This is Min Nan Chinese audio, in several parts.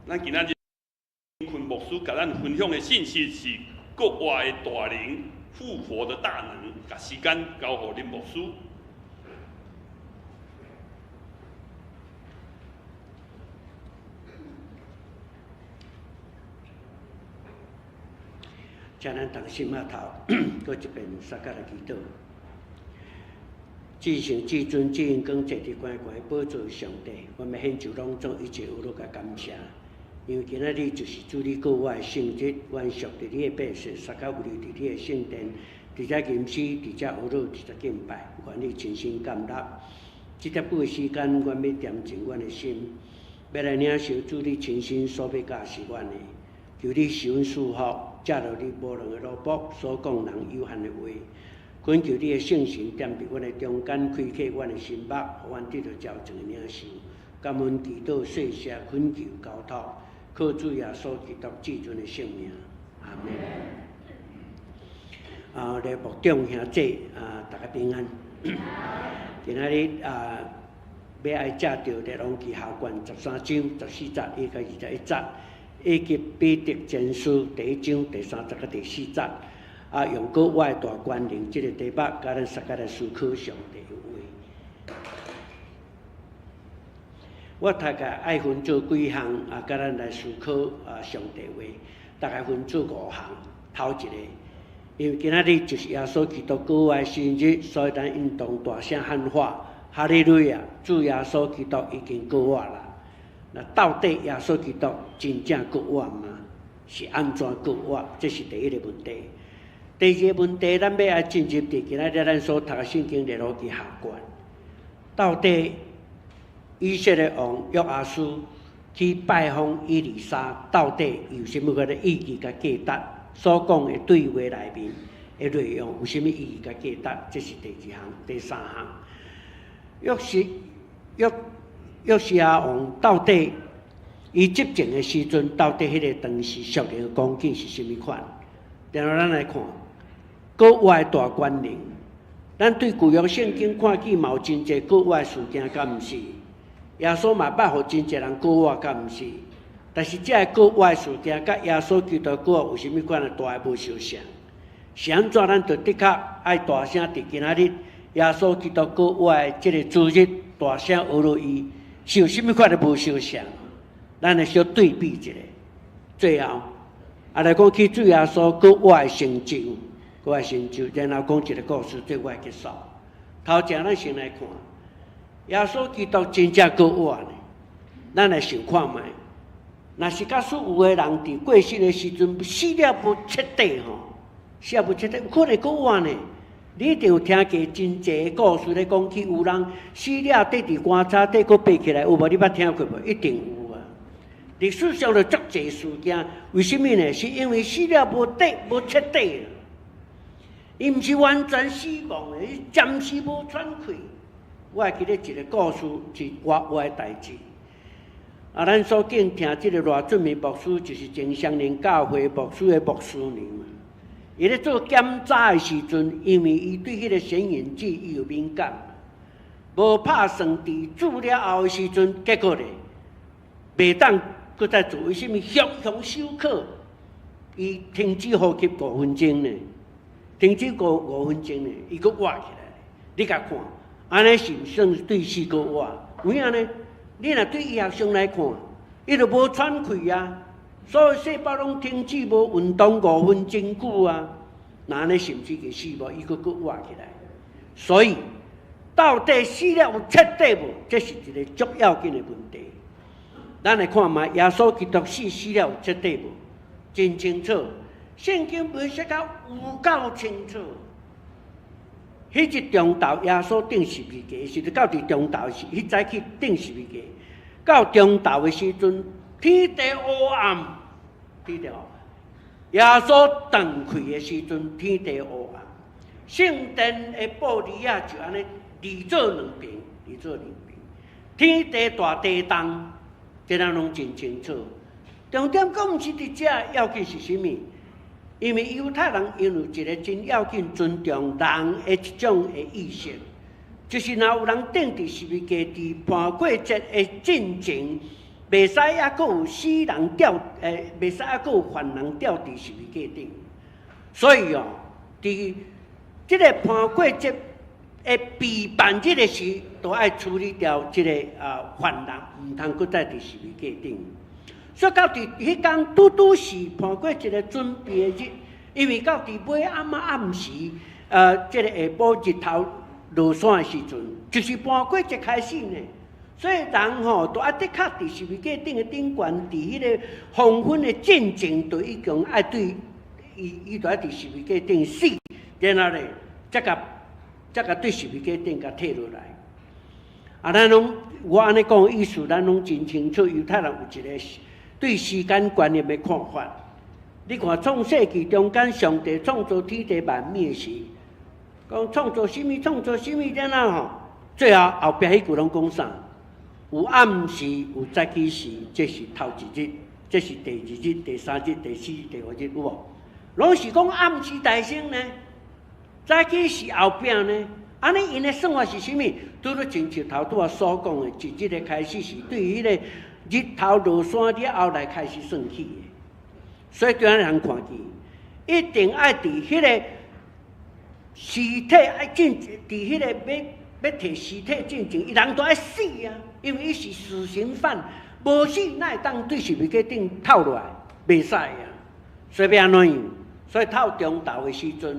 咱今仔日坤牧師共咱分享的信息是復活的大能、復活的大能，共時間交予林牧師。請咱同心徛頭，閣一遍相佮來祈禱。至聖至尊至榮光坐佇懸懸的寶座上帝，阮欲獻上攏總一切有樂佮感謝，因為今仔日就是主你復活的聖日，阮屬佇你的百姓，相佮有你佇你的聖殿，佇遮吟詩，佇遮學樂，佇遮敬拜，願你親身降臨。這粒久的時間，阮欲恬靜阮的心，欲來領受主你親身所欲教示阮的。求你賜阮賜福，藉著你無能的奴僕所講人有限的話，懇求你的聖神踮佇阮的中間，開啟阮的心目，予阮得著朝正的領受。感恩祈禱，細聲懇求交託，靠主耶穌基督至尊的聖名，阿們。啊，列牧長兄姊啊，大家平安。今仔日啊，欲愛藉著列王紀下卷13章14節一到21節。以及彼得前書第一章第三節佮第四節，啊，用閣活的大權能這个題目，共咱相佮來思考上帝的話。我大概愛分做幾項啊，共咱來思考啊上帝話，大概分做五項。頭一个，因為今仔日就是耶穌基督復活的生日，所以咱應當大聲喊話：哈利路亞！主耶穌基督已經復活啦！那到底耶穌基督真正復活嗎？是按怎復活？這是第一个問題。第二个問題，咱欲愛進入佇今仔日咱所讀的聖經列王紀下卷，到底以色列王約阿斯去拜訪以利沙，到底有啥物款的意義佮價值？所講的對話內面的內容有啥物意義佮價值？這是第二項。第三項，約西約。約西亞王到底伊執政的時陣，到底彼個當時屬靈的光景是啥物款？然後咱來看復活的大權能，咱對舊約聖經看見嘛有真濟復活的事件，敢毋是？耶穌嘛捌予真濟人復活，敢毋是？但是這个復活的事件，佮耶穌基督復活有啥物款的大的無相像？是按怎？咱就的確愛大聲佇今仔日耶穌基督復活的這个主日，大聲學落伊。是有啥物款的無相像？咱來小對比一下。最後，啊來講起主耶穌復活的成就，復活的成就，然後講一个故事做我的結束。頭前咱先來看，耶穌基督真正復活呢？咱來想看覓，若是假使有个人佇過身的時陣死了無徹底吼，死了無徹底，有可能復活呢？你一定有聽過真濟故事咧，講起有人死了，綴佇棺材底，閣爬起來，有無？你捌聽過無？一定有啊！歷史上就足濟事件，為啥物呢？是因為死了無底、無徹底，伊毋是完全死亡的，伊暫時無喘氣。我會記得一个故事，是活活的代誌。啊，咱所敬聽這个賴俊明牧師，就是前雙林教會牧師的牧師娘嘛。伊咧做檢查的時陣，因為伊對彼个顯影劑伊有敏感，無拍算佇注了後的時陣，結果咧，袂當閣再做，為啥物？雄雄休克，伊停止呼吸五分鐘呢？停止五分鐘呢？伊閣活起來。你共看，按呢是毋算對死閣活？有影呢？你若對醫學上來看，伊就無喘氣啊。所有細胞攏停止無運動五分鐘久啊，那按呢是毋是就死無？伊閣閣活起來。所以到底死了有徹底無？這是一个足要緊的問題。咱來看覓耶穌基督死死了有徹底無？真清楚，聖經描寫甲有夠清楚。彼日中晝耶穌釘十字架，時陣到佇中晝時，彼早起釘十字架，到中晝的時陣，天地烏暗，天地烏暗。耶穌斷氣的時陣，天地烏暗，聖殿的玻璃仔就按呢離做兩爿，離做兩爿。天地大地動，這咱攏真清楚。重點閣毋是佇遮，要緊是啥物？因為猶太人𪜶有一个真要緊尊重人的一種的意識，就是若有人釘佇十字架佇盤過節的進前，袂使猶閣有死人吊，袂使猶閣有犯人吊佇十字架頂。所以哦，佇這个盤過節的備辦日的時，都愛處理掉這个犯人，毋通閣再佇十字架頂。所以到佇彼工拄拄是盤過節的準備的日，因為到佇尾暗仔暗時，這个下晡日頭落山的時陣，就是盤過節開始呢。所以人吼都愛的確佇十字架頂的頂懸，佇彼个黃昏的進前，就已經愛對伊，伊就愛佇十字架頂死，然後咧，才共對十字架頂共退落來。啊，咱攏我按呢講意思，咱攏真清楚。猶太人有一个對時間觀念的看法。你看創世記中間，上帝創造天地萬物的時，講創造啥物，創造啥物，然後吼，最後後壁彼句攏講啥？有暗時，有早起時，這是頭一日，這是第二日、第三日、第四日、第五日，有無？攏是講暗時代先呢，早起時後壁呢？按呢𪜶的算法是啥物？拄拄親像頭拄仔所講的，一日的開始是對彼个日頭落山了後來開始算起的。所以對咱人看見，一定愛佇彼个屍體愛進，佇彼個欲提屍體進前，伊人都愛死啊！因為伊是死刑犯，無死哪會當對十字架頂透落來？袂使啊！所以欲按怎樣？所以透中晝的時陣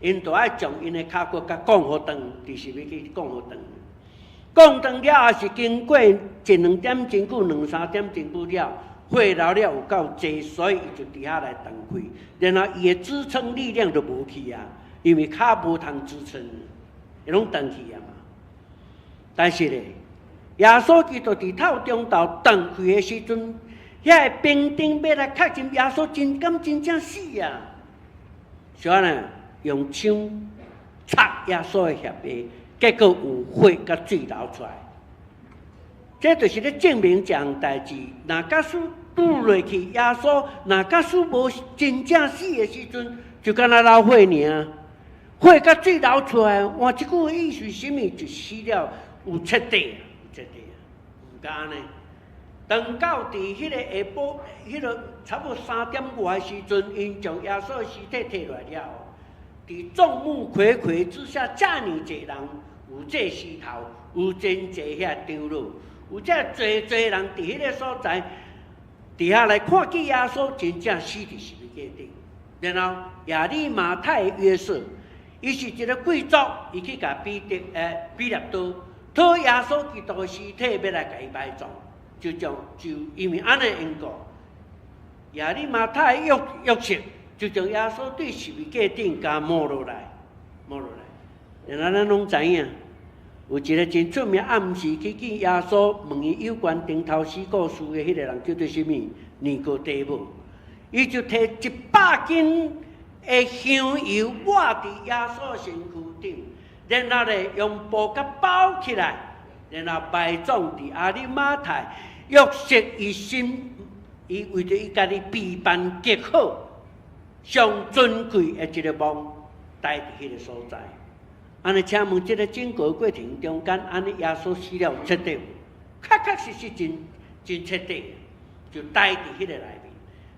，𪜶就愛將𪜶的跤骨共降予斷，佇十字架降予斷。降斷了後是經過一兩點鐘久，兩三點鐘久了，血流了有夠濟，所以伊就佇遐來斷氣。然後伊的支撐力量就無去啊，因為跤無通支撐，伊攏斷去啊嘛。但是咧，耶穌基督佇透中晝斷氣的時陣，遐個兵丁欲來確認耶穌真敢真正死啊？所以呢，用槍插耶穌的額背，結果有血佮水流出來。這就是咧證明一項代誌。若假使拄落去，耶穌若假使無真正死的時陣，就敢若流血爾，血佮水流出來。換這句意思是啥物？就死了有徹底，有徹底，毋敢按呢。當到佇彼个下晡，彼个差不多三點外的時陣，𪜶將耶穌的屍體提落來了後，佇眾目睽睽之下，遮爾濟人，有祭司頭，有真濟遐長老，有遮濟濟人佇彼个所在，佇遐來看見耶穌真正死佇十字架頂。然後亞利馬太約瑟，伊是一个貴族，伊去共彼得彼拉多討耶穌基督的屍體，欲來共伊埋葬。就將就因為按呢緣故，亞利馬太約瑟就將耶穌對十字架頂共抹落來，抹落來。然後咱攏知影，有一个真出名暗時去見耶穌，問伊有關頂頭死故事的彼个人叫做啥物？尼哥底母。伊就提100斤的香油抹佇耶穌身軀頂，然後咧用布共包起來，然後埋葬佇亞利馬太。約瑟伊心，伊為著伊家己備辦極好、上尊貴的一个墓，待佇彼个所在。按呢，請問這个整個過程中間，按呢耶穌死了有徹底無？確確實實真真徹底，就待佇彼个內面。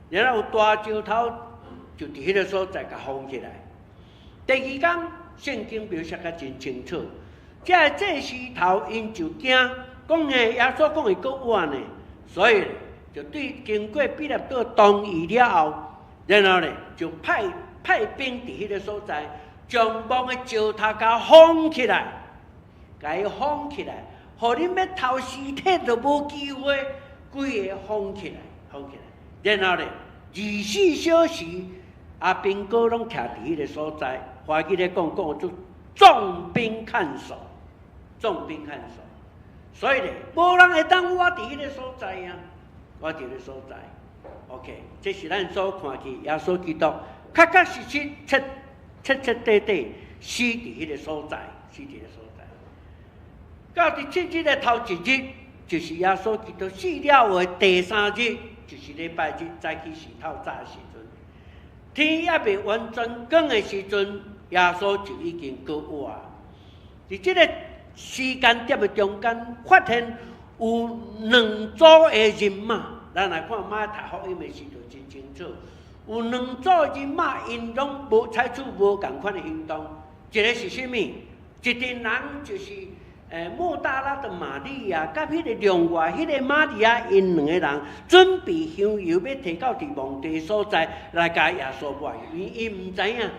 然後有大石頭就佇彼个所在共封起來。第二工，聖經描寫甲真清楚，這个祭司頭𪜶就驚。講呢，耶穌講會閣活呢，所以就對經過彼拉多同意了後，然後呢就派兵佇彼个所在，將墓的石頭共封起來，共伊封起來，予恁欲偷屍體都無機會，規个封起來，封起來。然後呢，24小時阿兵哥攏徛佇彼个所在，華語咧講講做重兵看守，重兵看守。所以咧，無人會當挖佇彼个所在啊，挖佇彼个所在。OK，這是咱所看見耶穌基督確確實實、徹徹徹底底死佇彼个所在，死佇彼個所在。到佇七日的頭一日，就是耶穌基督死了後的第三日，就是禮拜日早起時透早的時陣，天猶未完全光的時陣，耶穌就已經閣活。佇這个時間點的中間，發現有兩組的人馬，咱來看馬太福音的時就真清楚。有兩組人馬，𪜶攏無採取無仝款的行動。一个是啥物？一陣人就是抹大拉的瑪利亞，佮彼个另外彼個瑪利亞，𪜶兩個人準備香油，欲提到佇墓地所在來共耶穌抹油。因𪜶毋知影，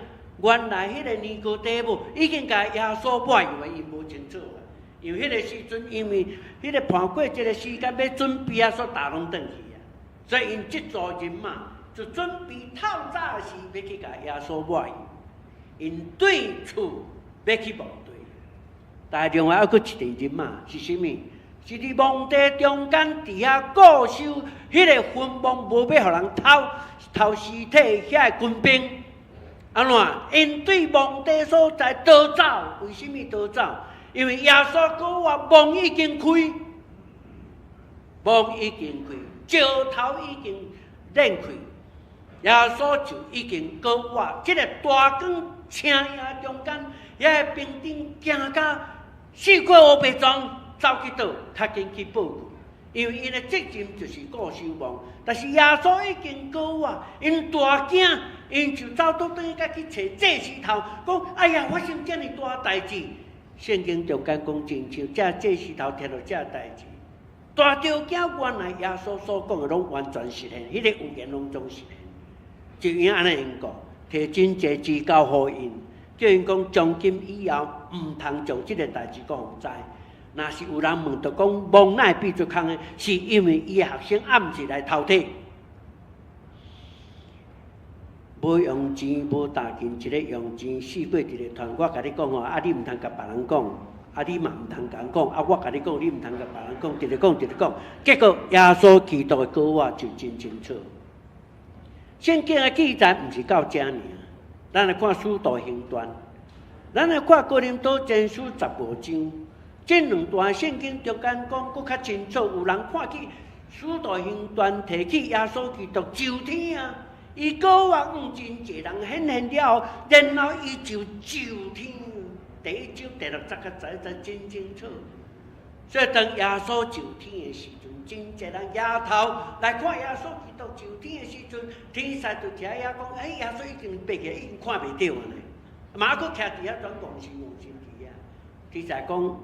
原來彼个尼哥底母已經共耶穌抹油啊，𪜶無清楚啊。因為彼个時陣，因為彼个盤過這个時間欲準備啊，所逐攏轉去啊，所以𪜶這組人馬就準備透早時欲去共耶穌抹油，𪜶對厝欲去墓地。但係另外猶閣一個人馬是啥物？是佇墓地中間佇遐固守彼个墳墓，無欲予人偷偷屍體遐个軍兵。按怎？𪜶對墓地所在逃走？為啥物逃走？因為耶穌閣活，墓已經開，墓已經開，石頭已經裂開，耶穌就已經閣活。這个大光青影中間，遐个兵丁驚甲四界烏白撞，走去佗？較緊去報告，因為𪜶的責任就是固守墓。但是耶穌已經閣活，𪜶大驚，𪜶就走倒轉去去揣祭司頭，講：哎呀，發生遮爾大代誌！聖經中間講親像這祭司頭聽著這代誌，大著驚，原來耶穌所講的攏完全實現，彼個預言攏總實現。就因按呢緣故，提真濟指教予𪜶，叫𪜶講從今以後毋通將這个代誌講予知。若是有人問著講，墓哪會變做空的，是因為伊的學生暗時來偷提。無用錢，無大金，一个用錢四過一个團。我共你講吼，啊，你毋通共別人講，啊，你嘛毋通共人講，啊，我共你講，你毋通共別人講，直直講，直直講。結果耶穌基督的閣活就真清楚。聖經的記載毋是到遮爾，咱來看使徒行傳，咱來看哥林多前書15章，這兩段聖經中間講閣較清楚。有人看見使徒行傳提起耶穌基督上天啊！伊閣活向真濟人顯現了後，然後伊就上天。第一章第六節較知知真清楚。所以當耶穌上天的時陣，真濟人抬頭來看耶穌基督上天的時陣，天使就佇遐講：欸，耶穌已經爬起來，已經看袂著啊呢。嘛閣徛佇遐轉戇神戇神佇遐。天使講：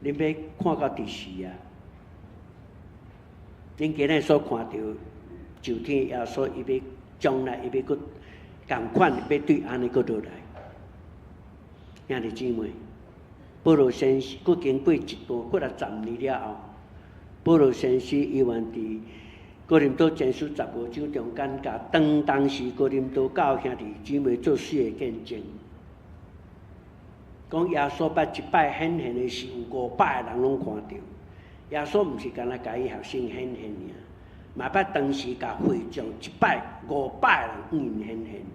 恁欲看到佇時啊？恁今日所看著上天耶穌，伊欲將來伊欲閣仝款，欲對按呢閣落來。兄弟姊妹，保羅先生閣經過一段過了10年了後，保羅先生伊原佇哥林多前書15章中間，共當時哥林多教會兄弟姊妹做四个見證，講耶穌捌一擺顯現的時，有500個人攏看著。耶穌毋是干焦共伊學生顯現爾，嘛捌當時共會眾一擺500人向𪜶顯現。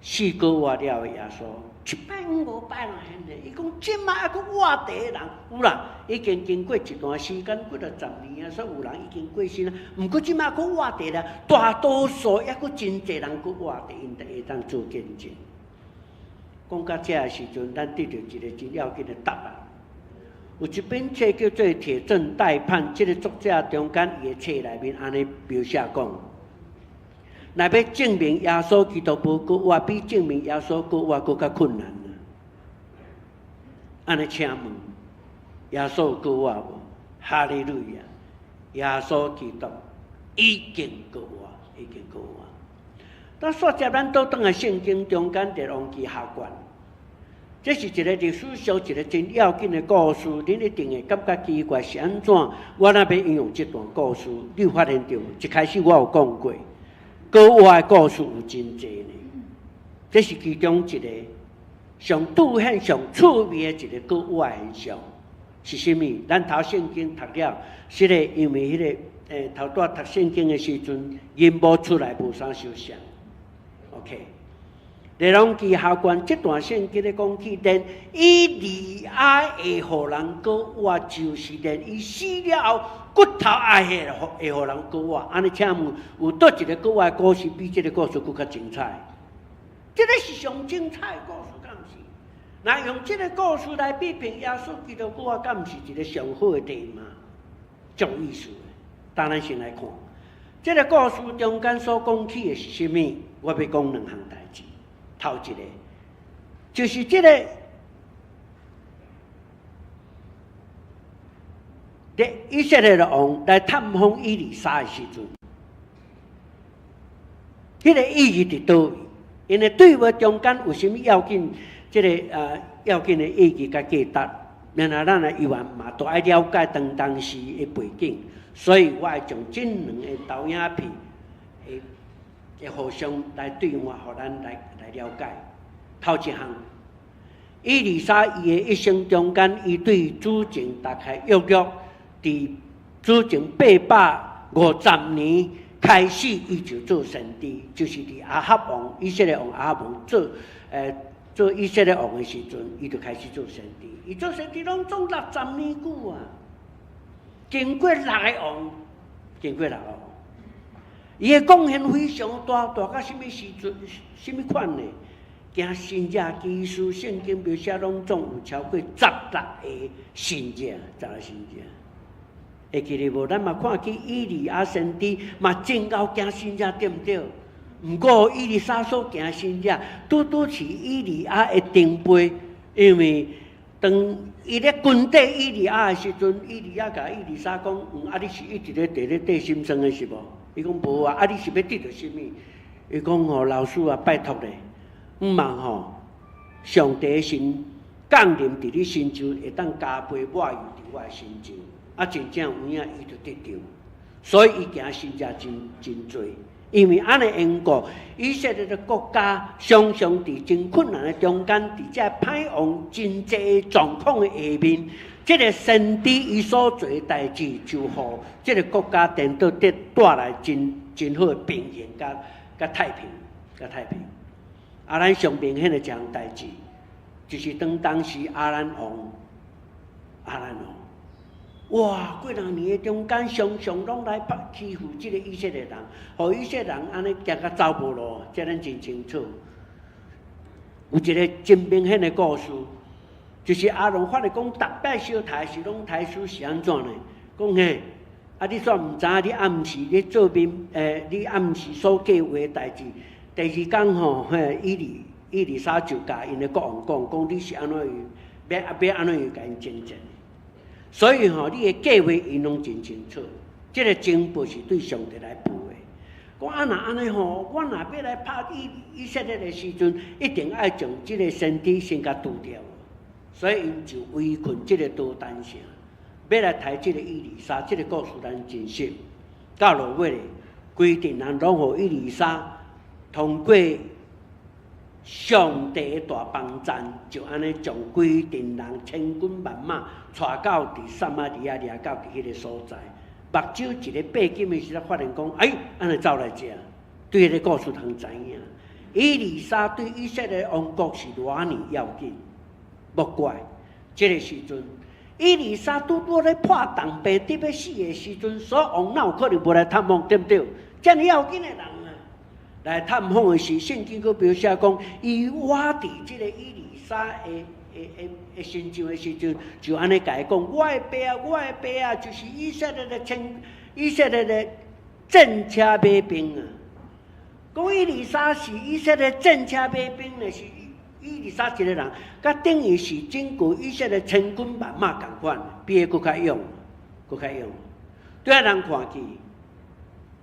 死閣活了的耶穌，一擺500人顯現，伊講這馬猶閣活佇的人有啦，已經經過一段時間，幾若十年啊，所以有人已經過身啊。毋過這馬閣活佇咧，大多數猶閣真濟人閣活佇，𪜶就會當做見證。講到這个時陣，咱得著一个真要緊的答案。有一本冊叫做《鐵證待判》，這个作者中間伊的冊內面按呢描寫講：若欲證明耶穌基督無閣活，比證明耶穌閣活閣較困難啊！按呢請問，耶穌閣活無？哈利路亞！耶穌基督已經閣活，已經閣活。咱煞接咱倒轉來聖經中間，列王紀下卷。這是一个歷史上一个真要緊的故事，恁一定會感覺奇怪是按怎？我若欲引用這段故事，你有發現著無？一開始我有講過，閣活的故事有真濟呢。這是其中一个上凸顯、上趣味的一个閣活現象，是啥物？咱頭聖經讀了，是個因為彼個頭拄仔讀聖經的時陣，音無出來，無啥相像。OK。列王紀下卷這段聖經咧講起，連以利亞會予人閣活，就是連伊死了後骨頭也會會予人閣活。按呢請問，有佗一个閣活的故事比這个故事閣較精彩？這个是上精彩的故事，敢毋是？若用這个故事來批評耶穌基督，我敢毋是一个上好的題目，足有意思的。當咱先來看，這个故事中間所講起的是啥物？我欲講兩項代誌。頭一个就是這个，以色列的王來探訪以利沙的時陣，彼个意義佇佗位？𪜶的對話中間有啥物要緊？這个要緊的意義佮價值，然後咱來猶原嘛都愛了解當當時的背景，所以我會將這兩个投影片會互相來對話，予咱來了解。頭一項，以利沙伊的一生中間，伊對主前大概約約佇主前850年開始，伊就做先知，就是佇亞哈王以色列王亞哈王做以色列王的時陣，伊就開始做先知。伊做先知攏總60年久啊，經過六個王，經過六個王，伊的貢獻非常大，大到啥物時陣，啥物款呢？行神跡奇事，聖經描寫攏總有超過16個神跡，十六神跡。會記得無？咱嘛看見以利亞先知嘛真𠢕行神跡，對毋對？毋過以利沙所行神跡，拄拄是以利亞的長輩，因為當伊咧軍隊以利亞的時陣，以利亞共以利沙講：嗯，啊，你是一直咧綴咧綴心酸的是無？伊講無啊，啊，你是欲得著啥物？伊講吼，老師啊，拜託咧，毋茫吼，上帝神降臨佇你身上，會當加倍抹油佇我的身上。啊，真正有影，伊就得著，所以伊行神跡真真濟。因為按呢緣故，以色列的國家常常佇真困難的中間，佇這歹王真濟狀況的下面，這个先知伊所做的代誌，就予這个國家顛倒得帶來真真好的平衡佮佮太平，佮太平。啊，咱上明顯的一項代誌，就是當當時亞蘭王，亞蘭王。哇！幾若年的中間，常常攏來拍欺負這个以色列人，予以色列人按呢行甲走無路，這咱真清楚。有一个真明顯的故事，就是亞蘭發咧講，逐擺相刣時攏刣死是按怎呢？講嘿，啊你煞毋知影，你暗時咧做面，你暗時所計劃的代誌。第二工吼，嘿，以利沙就共𪜶的國王講，講你是按怎樣，欲按怎樣共𪜶爭戰。所以吼，你的計劃𪜶攏真清楚，這个情報是對上帝來報的。講啊，若按呢吼，我若欲來拍以色列的時陣，一定愛將這个先知先共除掉。所以𪜶就圍困這个多丹城，欲來刣這个以利沙。這个故事咱真熟。到落尾咧，規陣人攏予以利沙通過上帝的大幫贊，就按呢將規陣人千軍萬馬帶到佇撒瑪利亞，掠到佇彼个所在。目睭一个閉緊的時陣，發現講：哎，按呢走來遮，對彼个故事通知影。以利沙對以色列王國是偌爾要緊，莫怪這个時陣，以利沙拄拄咧破重病，得欲死的時陣，所王哪有可能無來探訪，對毋對？遮爾要緊的人啊，來探訪的時，聖經閣描寫講，伊倚佇這个以利沙的身上的時陣，就按呢共伊講：我的爸啊，我的爸啊，就是以色列的千，以色列的戰車馬兵啊！講以利沙是以色列戰車馬兵呢，是以利沙一个人，佮等於是整個以色列千軍萬馬仝款，比彼閣較勇，閣較勇。對咱人看去，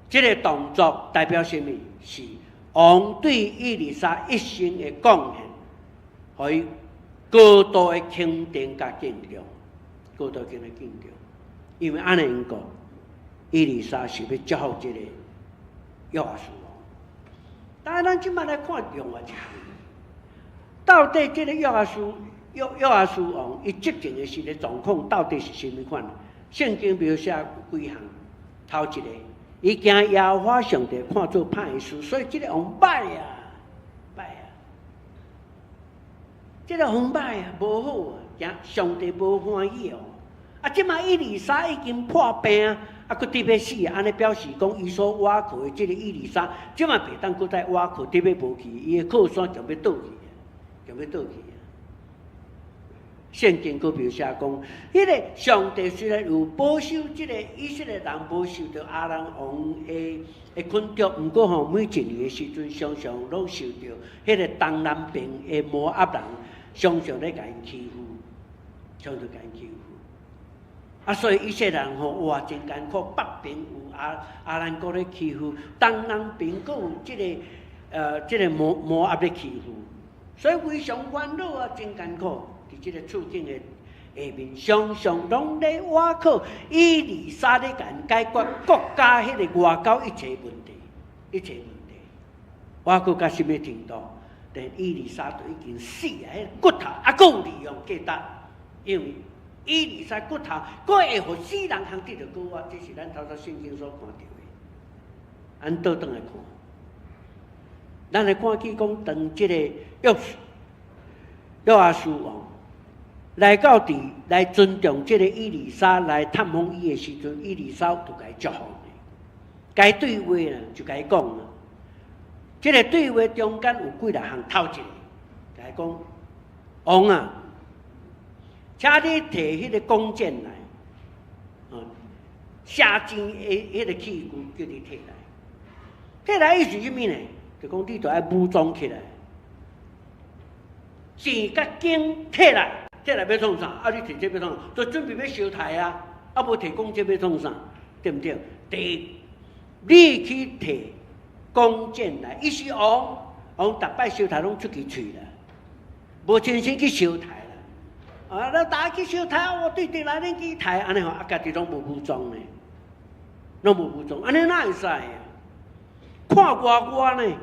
這个動作代表啥物？是王對以利沙一生的貢獻，予伊高度的肯定佮敬重，高度的敬重。因為按呢緣故，以利沙是欲祝福這个約阿斯王。但咱這擺來看另外一項，到底這个約阿斯王伊執政的時的狀況到底是啥物款？聖經描寫幾項，頭一个，伊行耶和華上帝看做歹的事，所以這个王歹啊，歹啊，這个王歹啊，無好啊，行上帝無歡喜哦。啊，這擺以利沙已經破病，啊，閣得欲死，按呢表示講，伊所倚靠的這个以利沙，這擺袂當閣再倚靠，得欲無去，伊的靠山就欲倒去，就欲倒去。聖經閣描寫講，彼個上帝雖然有保守這個以色列人無受著亞蘭王的捆束，毋過吼每一年的時陣，常常攏受著彼個東南邊的摩押人，常常咧共𪜶欺負，常常共𪜶欺負。啊，所以以色列人吼哇真艱苦，北邊有亞蘭國咧欺負，東南邊閣有這個摩押咧欺負，所以非常煩惱啊，真艱苦。佇這個處境的下面，常常攏咧倚靠以利沙咧共𪜶解決國家彼個外交一切問題，一切問題。倚靠到啥物程度？但以利沙都已經死啊，彼個骨頭猶閣有利用價值，因為以利沙骨頭閣會予死人通得著膏啊，這是咱頭拄聖經所看著的。咱倒轉來看，咱來看見講當這個約阿斯王來到佇來尊重這個以利沙來探訪伊的時陣，以利沙就共伊祝福，共伊對話啦，就共伊講啦。這個對話中間有幾若項，頭一个，共伊講：王啊，請你提彼個弓箭來，射箭的彼個器具叫你提來。提來意思是啥物呢？就講你著愛武裝起來，箭佮弓提來，提來欲創啥？啊，你提這欲創啥？就準備欲相刣啊！啊，無提弓箭欲創啥？對毋對？第一，你去提弓箭來，伊是王，王逐擺相刣攏出去喙啦，無親身去相刣啦。啊，咱大家去相刣，我對敵來恁去刣，按呢吼，啊，家己攏無武裝呢，攏無武裝，按呢哪會使啊？看外外呢？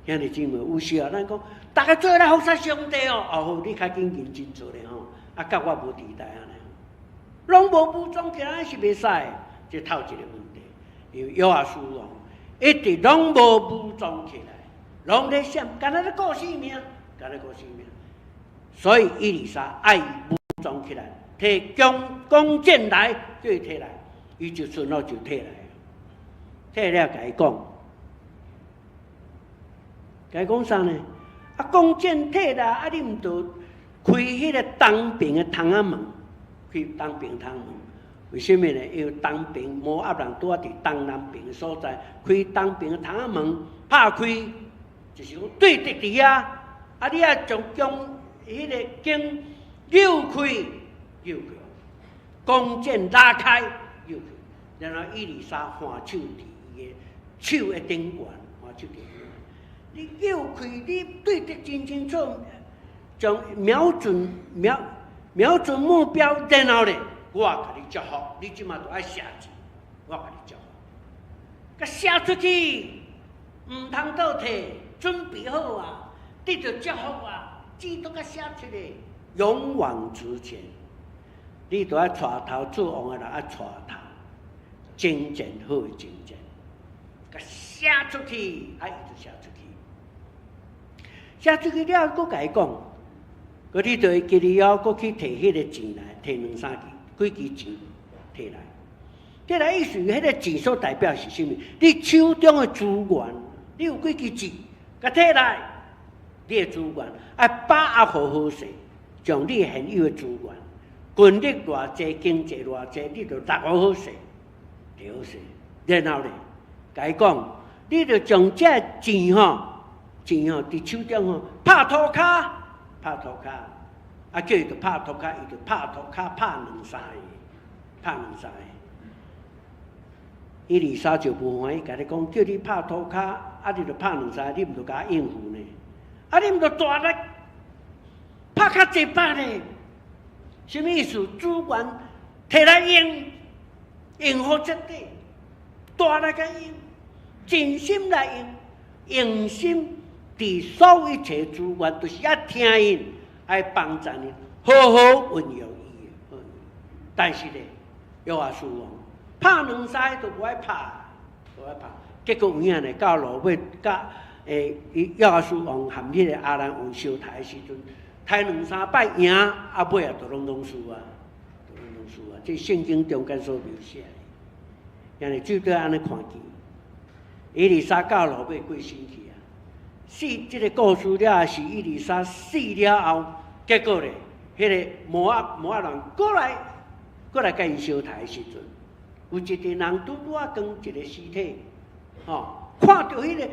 兄弟姊妹，有時啊，咱講，逐家做伙來服侍上帝哦，哦好，你較緊認真做咧吼，啊，佮我無佇台按呢，攏無武裝起來是袂使，這頭一個問題。因為約阿斯王一直攏無武裝起來，攏咧閃，敢若咧顧性命，敢若顧性命。所以以利沙愛武裝起來，提弓箭來，叫伊提來，伊就順路就提來，提了共伊講。共伊講啥呢？啊，弓箭提來，啊，你毋著開彼個東邊的窗仔門，開東邊窗門。為啥物呢？因為東邊摩押人拄仔佇東南邊的所在，開東邊的窗仔門，拍開，就是講對敵佇遐。啊，你愛將彼個弓扭開，扭開，弓箭拉開，扭開，然後以利沙還手佇伊的手的頂懸，還手佇。你扭開，你對得真清楚，將瞄準目標，然後咧，我共你祝福，你這馬就愛射箭，我共你祝福，共射出去，毋通倒退，準備好啊，得著祝福啊，箭都共射出來，勇往直前，你著愛帶頭做王的人愛帶頭，征戰好的征戰，共射出去，啊，伊就射出去。射出去了，閣共伊講，閣你著會記得了，閣去提彼個箭來，提兩三支，幾支箭提來。提來意思，彼個箭所代表是啥物？你手中的資源，你有幾支箭，共提來，你的資源愛把握好好勢，將你現有的資源，軍力偌濟，經濟偌濟，你著拿好好勢，提好勢。然後咧，共伊講，你著將這箭吼。錢吼，佇手中吼，拍塗跤，拍塗跤，啊叫伊著拍塗跤，伊就拍塗跤拍兩三个，拍兩三个。以利沙就無歡喜，共你講，叫你拍塗跤，啊你著拍兩三个，你毋著共我應付呢？啊你毋著大力拍較濟擺呢？啥物意思？資源提來用，用好徹底，大力共用，盡心來用，用心。佇所有一切資源，就是愛聽𪜶，愛幫助𪜶，好好運用伊。但是咧，約阿斯王拍兩三个都無愛拍，無愛拍。結果有影呢，到落尾，佮約阿斯王和彼個亞蘭王相刣的時陣，刣兩三擺贏，啊尾啊，就攏總輸啊，就攏總輸啊。這聖經中間所描寫的，因為最底按呢看見，以利沙到落尾過身去。死這個故事了，是以利沙死了後，結果咧，彼个摩押人過來共𪜶相刣的時陣，有一個人拄拄仔扛一個屍體，吼，看著彼個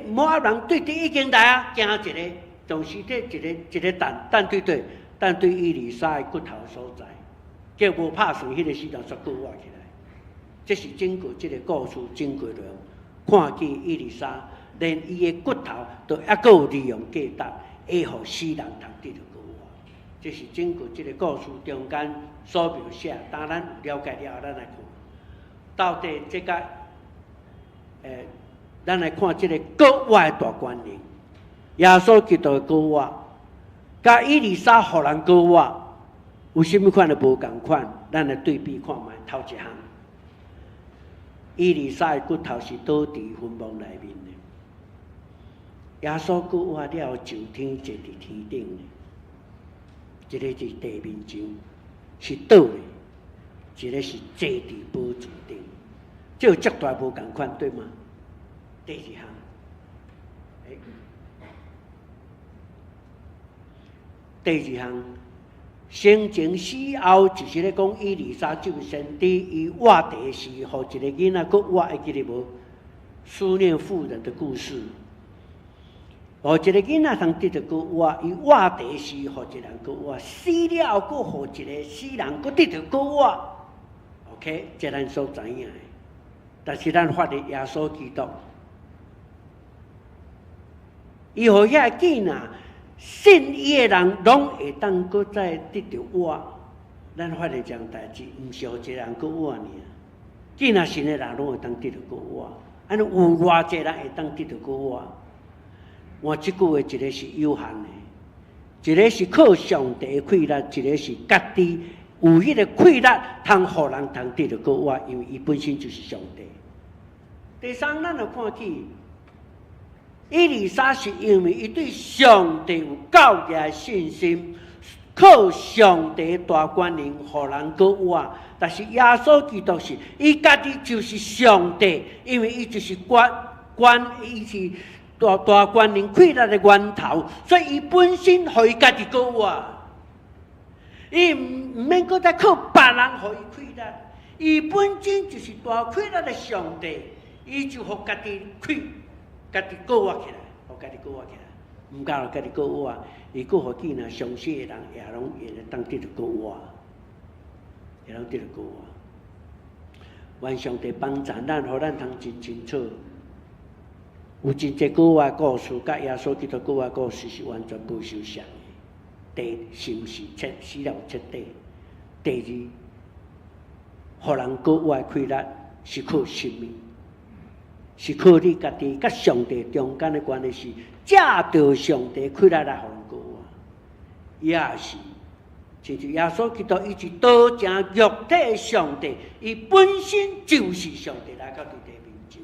摩押人對佇已經來啊，行一个，將屍體一个一个擲擲對對，擲對以利沙的骨頭所在，叫無拍算，彼個死人煞閣活起來。這是整個這個故事整個內容，看見以利沙連伊的骨頭都猶閣有利用價值，會予死人通得著復活。這是整個這個故事中間所描寫。當咱了解了後，咱來看，到底這个，咱來看這個復活的大權能，耶穌基督的復活，佮以利沙予人復活，有啥物款的無仝款？咱來對比看覓。頭一項，以利沙的骨頭是倒佇墳墓內面的，耶穌復活了後上天坐佇天頂的，一个佇地面上是倒的，一个是坐佇寶座頂，這有遮大無仝款，對嗎？第二項，第二項，生前死後就是咧講以利沙這位先知，伊活佇時，予一个囡仔閣活，會記得無？書念婦人的故事，予一个囡仔通得著閣活，伊活佇時，予一個人閣活，死了後閣予一個死人閣得著閣活。OK，這咱所知影的，但是咱發現耶穌基督，伊予遐个囡仔信伊的人，攏會當閣再得著活。咱發現這項代誌，毋是予一個人閣活爾，囡仔信的人攏會當得著閣活。按呢有偌濟人會當得著閣活？換這句話，一个是有限的，一个是靠上帝的氣力，一个是家己有彼个氣力，通予人通得著閣活，因為伊本身就是上帝。第三，咱就看見以利沙是因為伊對上帝有夠額的信心，靠上帝大權能，予人閣活。但是耶穌基督是伊家己就是上帝，因為伊就是關關，伊是大大權能氣力的源頭，所以伊本身予伊家己閣活。伊毋免閣再靠別人予伊氣力，伊本身就是大氣力的上帝，伊就予家己氣，家己閣活起來，予家己閣活起來，毋敢予家己閣活，伊閣予見若相信的人也攏會當得著閣活，會當得著閣活。願上帝幫助咱，予咱通真清楚，有真濟閣活故事，佮耶穌基督閣活故事是完全無相像的。第一，是毋是徹死了徹底？第二，予人閣活的氣力是靠什物？是靠你家己佮上帝中間的關係，是藉著上帝氣力來予人閣活。也是，親像耶穌基督，伊是道成肉體的上帝，伊本身就是上帝來到佇地面上，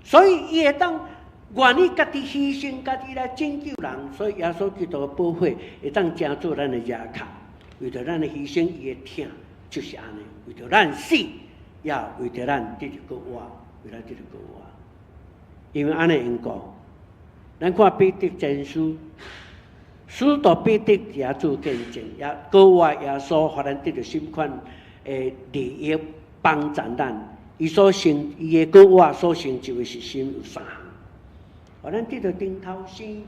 所以伊會當願意家己犧牲家己來拯救人，所以耶穌基督的寶血會當成做咱的依靠，為著咱的犧牲，伊的疼就是按呢，為著咱死，也為著咱得著復活，為咱得著復活。因為按呢緣故，咱看彼得前書，使徒彼得佇遐做見證，也復活耶穌，予咱得著什麼款的利益幫助咱。伊所成，伊的復活所成就的是什有三項。予咱得著頂頭生，予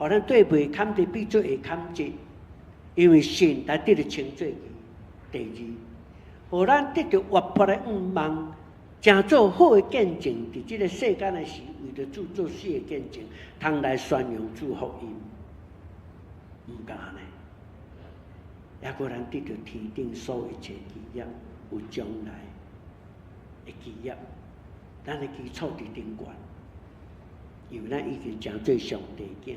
咱對袂堪得比做會堪得，因為信來得著稱做義。第二，予咱得著活潑的向望，成做好的見證，佇這个世間的時，為著主做死的見證，通來宣揚主福音。毋敢呢，抑閣咱得著天頂所有一切基業，有將來的基業，咱的基礎佇頂懸。因為咱已經成做上帝囝，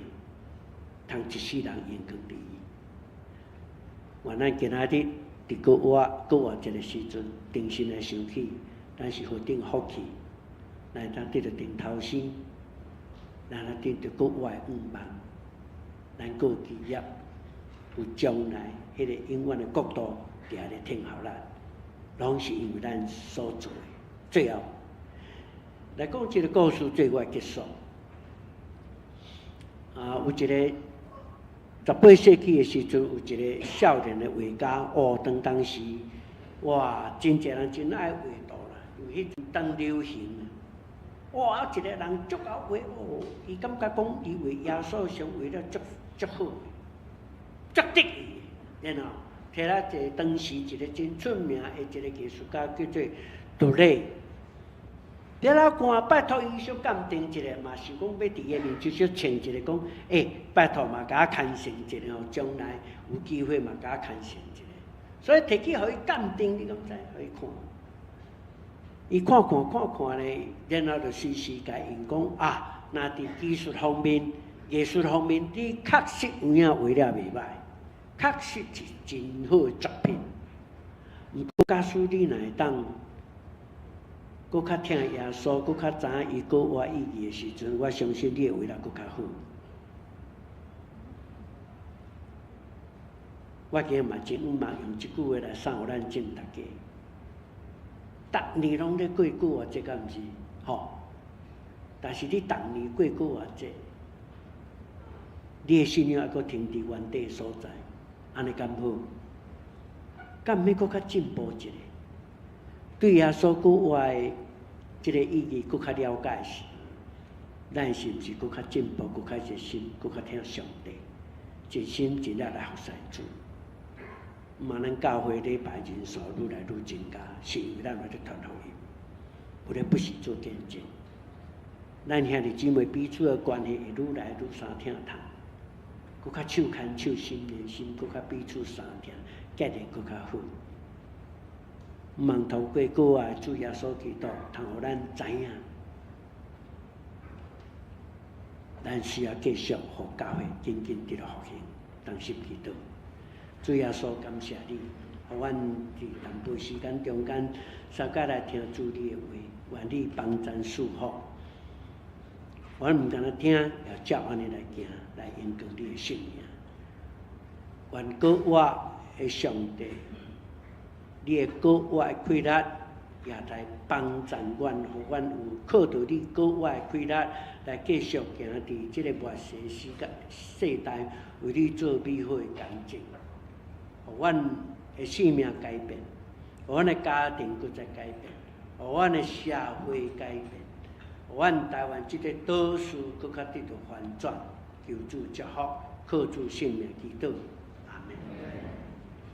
通一世人榮光佇伊。願咱今仔日佇閣活閣活一个時陣，重新來想起，咱是何等福氣，來當得著頂頭生，咱來得著閣活的向望，咱閣有基業，有將來彼个永遠的國度佇遐咧等候咱，攏是因為咱所做的。最後來講這个故事，做我結束。啊，有一个18世紀的時陣，有一個少年的畫家，哦，當時，哇，真濟人真愛畫圖啦，因為彼陣當流行。哇！一個人足𠢕畫哦，伊感覺講伊畫耶穌像畫得足足好，足得意。然後提來一個當時一個真出名的一個藝術家叫做杜雷。佇咧看，拜託伊小鑑定一下嘛，想講欲佇伊面前小穿一下，講，欸，拜託嘛，共我牽成一下吼，將來有機會嘛，共我牽成一下。所以提去予伊鑑定，你敢知？予伊看，伊看看看看咧，然後就隨時共𪜶講啊，若佇技術方面、藝術方面，你確實有影畫了袂䆀，確實是真好的作品。毋過假使你若會當閣較疼耶穌，閣較知影伊閣活意義的時陣，我相信你會畫得閣較好。我今日嘛真毋嘛用這句話來送予咱眾大家。逐年攏咧過復活節，敢毋是？吼！但是你逐年過復活節，你的信仰猶閣停佇原地所在，按呢敢好？敢毋免閣較進步一下？對耶穌復活的這個意義閣較了解時，咱是毋是閣較進步、閣較熱心、閣較疼上帝，盡心盡力來服侍主？嘛，咱教會禮拜人數愈來愈增加，是因為咱有咧傳福音，有咧不時做見證。咱兄弟姊妹彼此的關係會愈來愈相疼痛，閣較手牽手、心連心，閣較彼此相疼，結會閣較好。望透過閣活主耶穌基督，通予咱知影，咱需要繼續予教會緊緊得到復興，同心祈禱。主耶穌，感謝你，予阮佇淡薄時間中間，相佮來聽主你的話，願你幫贊賜福。阮毋干焦聽，也照按呢來行，來榮光你的聖名。願閣活的上帝，你的閣活的氣力，也來幫贊阮，予阮有靠著你閣活的氣力，來繼續行佇這個末世時間世代，為你做美好的見證。予阮的生命改變，予阮的家庭閣再改變，予阮的社會改變，予阮台灣這個島嶼閣較得著翻轉。求主祝福，靠主聖名祈禱。